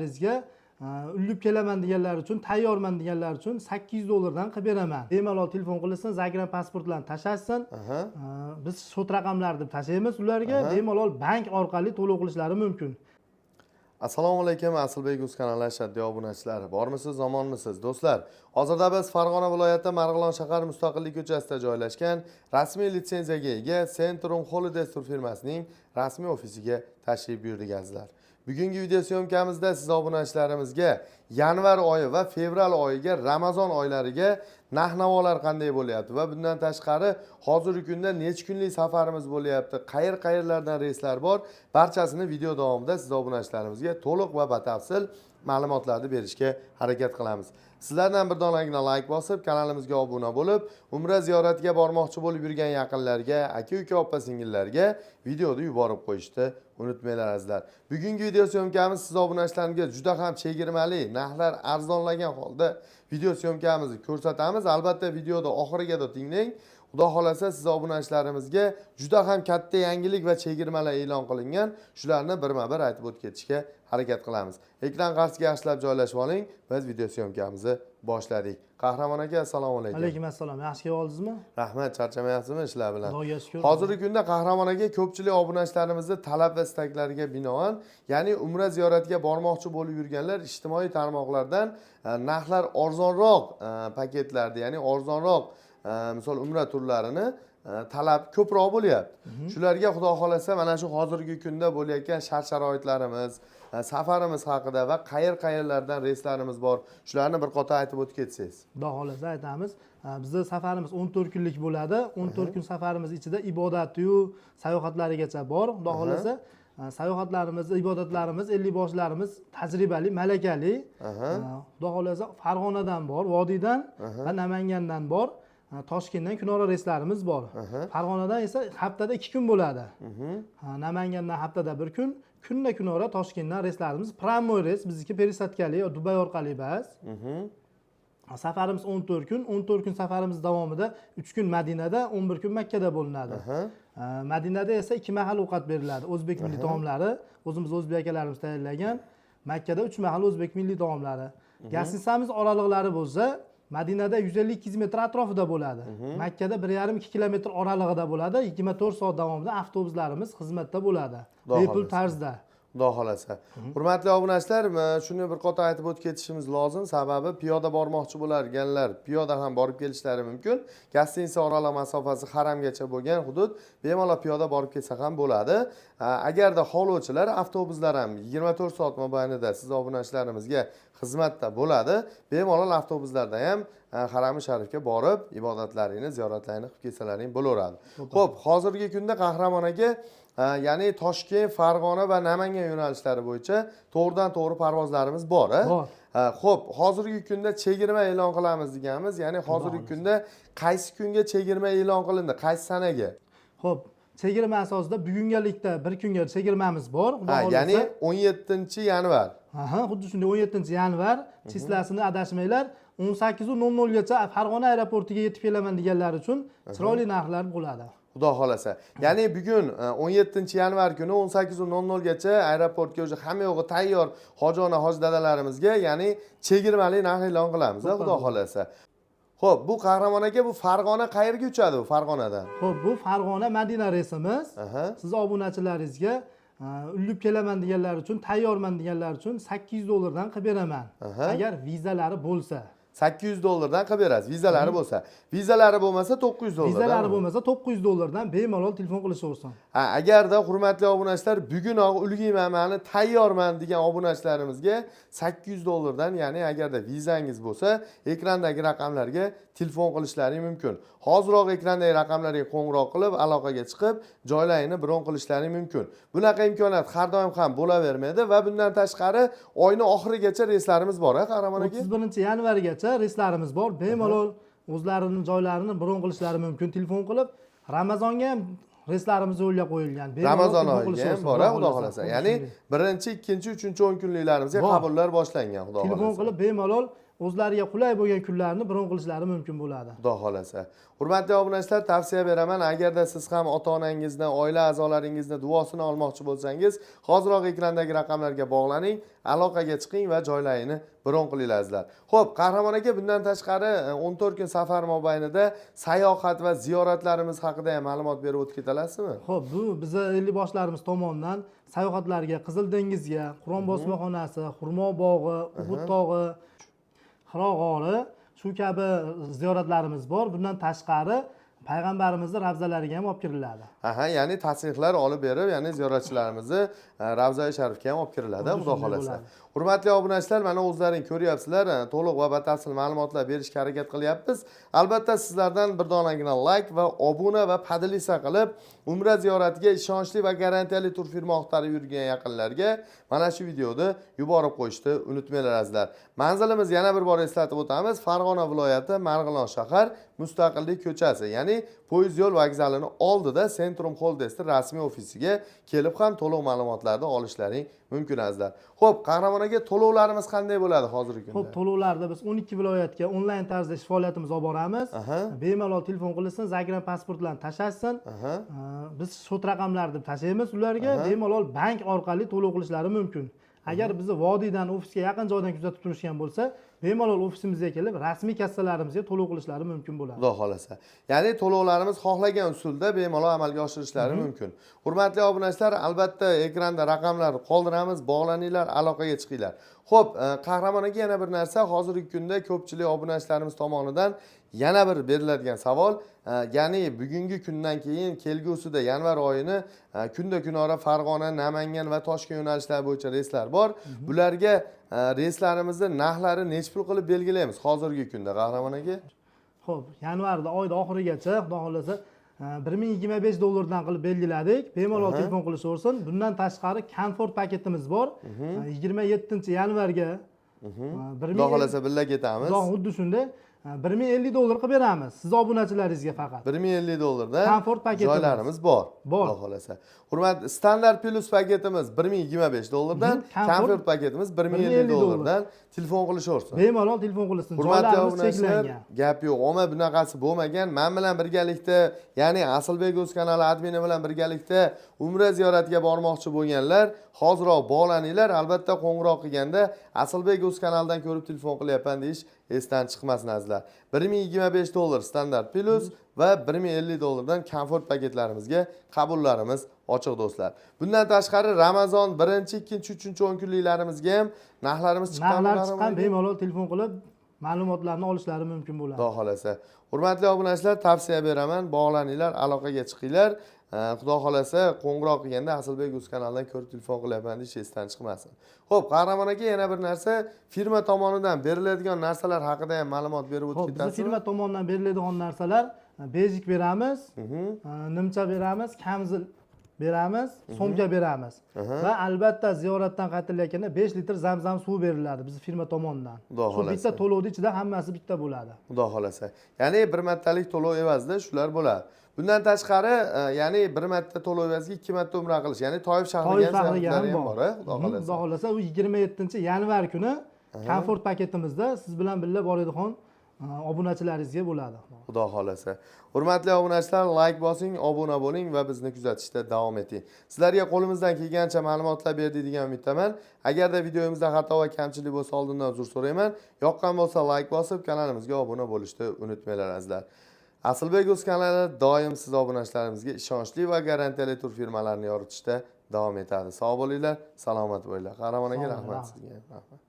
Sizga ullib kelaman deganlar uchun, tayyorman deganlar uchun $800 dan qilib beraman. Bemalol telefon qilsin, загран pasportlarni tashlashsin. Biz счёт raqamlarini deb tashlaymiz ularga, bemalol bank orqali to'lov qilishlari mumkin. Assalomu alaykum, Asilbek uz kanali ashaddiy obunachilari. Bormisiz, omonmisiz, do'stlar? Hozirda biz Farg'ona viloyati Marg'ilon shahar Mustaqillik ko'chasida joylashgan rasmiy litsenziyaga ega Centrum Holidays tur firmasining rasmiy ofisiga tashrif buyurdik, azizlar. Bugungi video съёмка mizda siz obunachilarimizga yanvar oyi va fevral oyiga, Ramazon oylariga narx-navolar qanday bo'lyapti va bundan tashqari hozirgi kunda necha kunlik safarimiz bo'lyapti, qayer qayerlardan reyslar bor, barchasini video davomida siz obunachilarimizga to'liq va batafsil ma'lumotlarni berishga harakat qilamiz. Sizlardan bir donagina layk bosib, kanalimizga obuna bo'lib, umra ziyoratiga bormoqchi bo'lib yurgan yaqinlarga, aka uka, opa singillarga videoni yuborib qo'yishni unutmanglar, azizlar. Bugungi video съёмка miz siz obunachilarimizga juda ham chegirmali, narxlar arzonlagan holda video съёмка mizni ko'rsatamiz. Albatta, videoni oxirigacha tinglang. Xudo xohlasa, siz obunachilarimizga juda ham katta yangilik va chegirmalar e'lon qilingan. Shularni birma-bir aytib o'tib ketishga harakat qilamiz. Ekran qarshisiga yaxshilab joylashib oling. Biz video съёмка mizni boshladik. Qahramon aka, assalomu alaykum. Alaykum assalom. Yaxshi kelib oldingizmi? Rahmat, charchamayapsizmi ishlar bilan? Xudoga shukur. Hozirgi kunda, Qahramon aka, ko'pchilik obunachilarimizni talab va istaklariga binoan, ya'ni umra ziyoratiga bormoqchi bo'lib yurganlar ijtimoiy tarmoqlardan narxlar arzonroq paketlarni, ya'ni arzonroq misol umra turlarini talab ko'proq bo'lyapti. Shularga, Xudo xohlasa, mana shu hozirgi kunda bo'layotgan shart sharoitlarimiz, safarimiz haqida va qayer qayerlardan reyslarimiz bor, shularni bir qator aytib o'tib ketsangiz. Xudo xohlasa, aytamiz. Bizni safarimiz 14 kunlik bo'ladi. 14 kun safarimiz ichida ibodatiyu sayohatlarigacha bor. Xudo xohlasa, sayohatlarimiz, ibodatlarimiz, ellikboshlarimiz tajribali, malakali. Xudo xohlasa, Farg'onadan bor, vodiydan va Namangandan bor. Toshkentdan kunora reyslarimiz bor. Farg'onadan esa haftada 2 kun bo'ladi. Namangandan haftada bir kun, kunda kunora Toshkentdan reyslarimiz прямой reys, bizniki пересадка li, Dubay orqali emas. Safarimiz 14 kun. 14 kun safarimiz davomida 3 kun Madinada, 11 kun Makkada bo'linadi. Madinada esa ikki mahal ovqat beriladi, o'zbek milliy taomlari, o'zimiz o'zbek akalarimiz tayyorlagan. Makkada uch mahal o'zbek milliy taomlari. Гостиница miz oraliqlari bo'lsa, Madinada 150-200 metr atrofida bo'ladi, Makkada 1,5-2 kilometr oralig'ida bo'ladi. 24 soat davomida avtobuslarimiz xizmatda bo'ladi, Xudo bepul xohlasa. tarzda. Xudo xohlasa. Hurmatli obunachilar, shuni bir qator aytib o'tib ketishimiz lozim. Sababi piyoda bormoqchi bo'lganlar piyoda ham borib kelishlari mumkin. Гостиница oraliq masofasi haramgacha bo'lgan hudud, bemalol piyoda borib kelsa ham bo'ladi. Agarda xohlovchilar, avtobuslar ham 24 soat mobaynida siz obunachilarimizga xizmatda bo'ladi. Bemalol avtobuslarda ham harami sharifga borib, ibodatlaringni, ziyoratlaringni qilib kelsalaring bo'laveradi. Xo'p, hozirgi kunda, Qahramon aka, ya'ni Toshkent, Farg'ona va Namangan yo'nalishlari bo'yicha to'g'ridan to'g'ri parvozlarimiz bor, a? Bor. Xo'p, hozirgi kunda chegirma e'lon qilamiz deganmiz, ya'ni hozirgi Xohlasa. kunda qaysi kunga chegirma e'lon qilindi, qaysi sanaga? Ho'p, chegirma asosida bugungalikda bir kunga chegirmamiz bor, Xudo Ha, xohlasa. ya'ni 17 yanvar. Aha, xuddi shunday, 17 yanvar числа sini adashmanglar. 18:00 gacha Farg'ona aeroportiga yetib kelaman deganlar uchun chiroyli narxlar bo'ladi. Xudo xohlasa. Ya'ni bugun 17 yanvar kuni 18:00 gacha aeroportga уже hamma yo'g'i tayyor hoji ona, hoji dadalarimizga, ya'ni chegirmali narx e'lon qilamiz, a, Xudo xohlasa. Xo'p, bu, Qahramon aka, bu Farg'ona qayerga uchadi bu Farg'onadan? Ho'p, bu Farg'ona Madina reysimiz. Siz obunachilaringizga ullib kelaman deganlar uchun, tayyorman deganlar uchun $800 dan qilib beraman, agar vizalari bo'lsa. 800 dollardan qilib berasiz, vizalari bo'lsa. Vizalari bo'lmasa 900 dollardan. Vizalari bo'lmasa 900 dollardan, bemalol telefon qilishaversin. Ha, agarda, hurmatli obunachilar, bugunoq ulgiyman, mani tayyorman degan obunachilarimizga 800 dollardan, ya'ni agarda vizangiz bo'lsa, ekrandagi raqamlarga telefon qilishlari mumkin. Hoziroq ekrandagi raqamlarga qo'ng'iroq qilib, aloqaga chiqib, joylarini bron qilishlari mumkin. Bunaqa imkoniyat har doim ham bo'lavermaydi va bundan tashqari oyni oxirigacha reyslarimiz bor, a, Qahramon aka? 31 yanvargacha reyslarimiz bor. Bemalol o'zlarini joylarini bron qilishlari mumkin telefon qilib. Ramazonga ham reyslarimiz yo'lga qo'yilgan. Bemalol Ramazon telefon oyiga ham qilishaversin, bor, a, Xudo xohlasa. xohlasa. Ya'ni birinchi, ikkinchi, uchinchi 10 kunliklarimizga Bor. qabullar boshlangan, Xudo Telefon xohlasa. qilib bemalol. O'zlariga qulay bo'lgan kunlarni bron qilishlari mumkin bo'ladi. Xudo xohlasa. Hurmatli obunachilar, tavsiya beraman, agarda siz ham ota-onangizni, oila a'zolaringizni duosini olmoqchi bo'lsangiz, hoziroq ekrandagi raqamlarga bog'laning, aloqaga chiqing va joylarini bron qilinglar azizlar. Xo'p, Qahramon aka, bundan tashqari 14 kun safar mobaynida sayohat va ziyoratlarimiz haqida ham ma'lumot berib o'tib keta olasizmi? Xo'p, bu biza ellikboshlarimiz tomonidan sayohatlarga Qizil dengizga, Qur'on bosmaxonasi, Xurmo bog'i, Uhud tog'i, Hiro g'ori, shu kabi ziyoratlarimiz bor. Bundan tashqari payg'ambarimizni ravzalariga ham olib kiriladi. Aha, ya'ni tasrihlar olib berib, ya'ni ziyoratchilarimizni Ravzai Sharifga ham olib kiriladi, Xuddi Xudo shunday xohlasa. bo'ladi. Hurmatli obunachilar, mana o'zlaring ko'ryapsizlar, to'liq va batafsil ma'lumotlar berishga harakat qilyapmiz. Albatta sizlardan bir donagina like va obuna va поделиться qilib, umra ziyoratiga ishonchli va garantiyali turfirma axtarib yurgan yaqinlarga mana shu videoni yuborib qo'yishni unutmanglar azizlar. Manzilimiz yana bir bor eslatib o'tamiz. Farg'ona viloyati, Marg'ilon shahar, Mustaqillik ko'chasi, ya'ni poyezd yo'l vokzalini oldida Centrum Holdes'ning rasmiy ofisiga kelib ham to'liq ma'lumotlarni olishlaring mumkin azizlar. Xo'p, Qahramon aka, to'lovlarimiz qanday bo'ladi hozirgi Xo'p, kunda? to'lovlarda biz 12 viloyatga onlayn tarzda ish faoliyatimizni olib boramiz. Bemalol telefon qilsin, загран pasportlarni tashlashsin. Biz счёт raqamlarini deb tashlaymiz ularga, bemalol bank orqali to'lov qilishlari mumkin. Agar bizni vodiydan ofisga yaqin joydan kuzatib turishgan bo'lsa, bemalol ofisimizga kelib rasmiy kassalarimizga to'lov qilishlari mumkin bo'ladi. Xudo xohlasa. Ya'ni to'lovlarimiz xohlagan usulda bemalol amalga oshirishlari mumkin. Hurmatli obunachilar, albatta ekranda raqamlar qoldiramiz, bog'laninglar, aloqaga chiqinglar. Xo'p, Qahramon aka, yana bir narsa, hozirgi kunda ko'pchilik obunachilarimiz tomonidan yana bir beriladigan savol, ya'ni bugungi kundan keyin kelgusida yanvar oyini kunda kunora Farg'ona, Namangan va Toshkent yo'nalishlari bo'yicha reyslar bor. Bularga reyslarimizni narxlari necha pul qilib belgilaymiz hozirgi kunda, Qahramon aka? Xo'p, yanvarda oyda oxirigacha Xudo xohlasa 1025 dollardan qilib belgiladik. Bemalol telefon qilishaversin. Bundan tashqari komfort paketimiz bor. 27 yanvarga Xudo xohlasa birga ketamiz. Xudo xuddi shunday 1050 dollar qilib beramiz siz obunachilaringizga faqat. 1050 dollardan Komfort paketimiz. Joylarimiz bor. Bor. Xudo xohlasa. Hurmat standart plus paketimiz 1025 dollardan, Komfort komfort paketimiz 1050 1050 dollardan telefon qilishaversin. Bemalol telefon qilsin. Hurmatli Joylarimiz obunachilar, cheklangan. gap yo'q. Omma bunaqasi bo'lmagan. Men bilan birgalikda, ya'ni Asilbek o'z kanali admini bilan birgalikda umra ziyoratiga bormoqchi bo'lganlar hoziroq bog'laninglar. Albatta qo'ng'iroq qilganda Asilbek o'z kanalidan ko'rib telefon qilyapman deyish esdan chiqmasin azizlar. 1025 dollar standart plus va 1050 dollardan komfort paketlarimizga qabullarimiz ochiq do'stlar. Bundan tashqari Ramazon 1, 2, 3 10 kunliklarimizga ham narxlarimiz chiqqan. Narxlar chiqqan, bemalol telefon qilib ma'lumotlarni olishlari mumkin bo'ladi. Xudo xohlasa. Hurmatli obunachilar, tavsiya beraman, bog'laninglar, aloqaga chiqinglar. Xudo xohlasa qo'ng'iroq qilganda Asilbek o'z kanalidan ko'rib telefon qilyapman deyish esdan chiqmasin. Xo'p, Qahramon aka, yana bir narsa, firma tomonidan beriladigan narsalar haqida ham ma'lumot berib o'tib Xo'p, bizni ketasizmi? firma tomonidan beriladigan narsalar bejik beramiz, nimcha beramiz, kamzil beramiz, so'mka beramiz va albatta ziyoratdan qaytilayotganda 5 litr zamzam suvi beriladi bizni firma tomonidan. Xudo Shu xohlasa. bitta to'lovni ichida hammasi bitta bo'ladi. Xudo xohlasa. Ya'ni bir martalik to'lov evazida shular bo'ladi. Bundan tashqari, ya'ni bir marta to'lov evaziga ikki marta umra qilish, ya'ni Toif shahriga Toif ham shahriga ham ziyoratlari ham bor. bor, a? Xudo xohlasa. Xudo xohlasa u 27 yanvar kuni komfort paketimizda siz bilan birga boradigan obunachilaringizga bo'ladi. Xudo xohlasa. Hurmatli obunachilar, like bosing, obuna bo'ling va bizni kuzatishda davom eting. Sizlarga qo'limizdan kelgancha ma'lumotlar berdik degan umiddaman. Agarda videomizda xato va kamchilik bo'lsa, oldindan uzr so'rayman. Yoqqan bo'lsa like bosib, kanalimizga obuna bo'lishni unutmanglar azizlar. Asilbek o'z kanali doim siz obunachilarimizga ishonchli va garantiyali tur firmalarini yoritishda davom etadi. Sog' bo'linglar, salomat bo'linglar. Qahramon aka, Sog' bo'ling, rahmat rahmat. sizga. Rahmat.